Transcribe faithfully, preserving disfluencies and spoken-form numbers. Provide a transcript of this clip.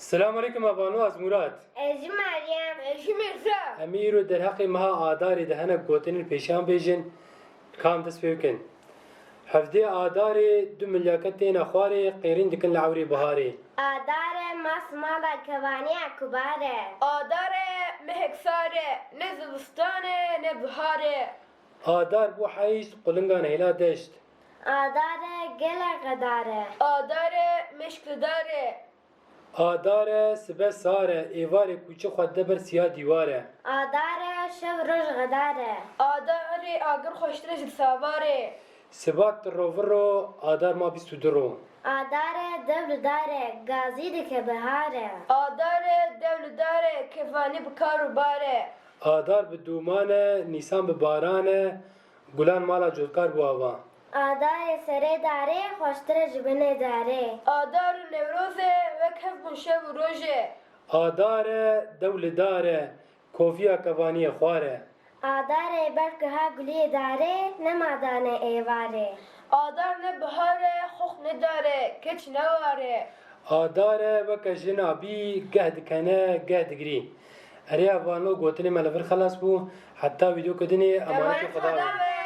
Selamun aleykum, ev Anu, ez Murat. Ez jî Meryem. Ez jî Mirza. Em ê îro derheqê meha Adarê de hinek gotinên pêşiyan bêjin. Kam dest pê bikin. Hevdê Adarê du milyaket têne xwarê, qêrîn dikin li ewrê biharê. Adarê mas mala kevaniya kubare. Adarê mehek sare, ne zivistane ne bihare. Adar bû heyşt, qulingan hêla deşt. Adarê gelek xedare. Adarê meşklidare. Adare sibe sare, êvarê kûçi xwe de ber siya dîware. Adarê şev roj xedare. Adarê agir xweştir e ji savare. Siba tirro virro, adar ma bîst û du ro. Adarê dew li dare, gazî dike bihare. Adarê dew li dare, kevanî bi kar û bare. Adar bi dûman e, nîsan bi baran e, gulan mala cotkar bû ava. Adarê serê darê, xweştir e ji binê darê. Adar û Newroz e, wek hev bûn şev û roj e. Adar e, dew li dar e, kofiya kevaniyê xwar e. Adarê ber kiha guliyê darê, nema dane êvarê. Adar ne bihar e, xox ne dar e, keç ne war e. Adar e, weke jina bî, geh dikene, geh digirî. Erê, ev Anu, gotinê me li vir xelas bû. Heta vîdeoyeke dinê, emanetê Xweda be.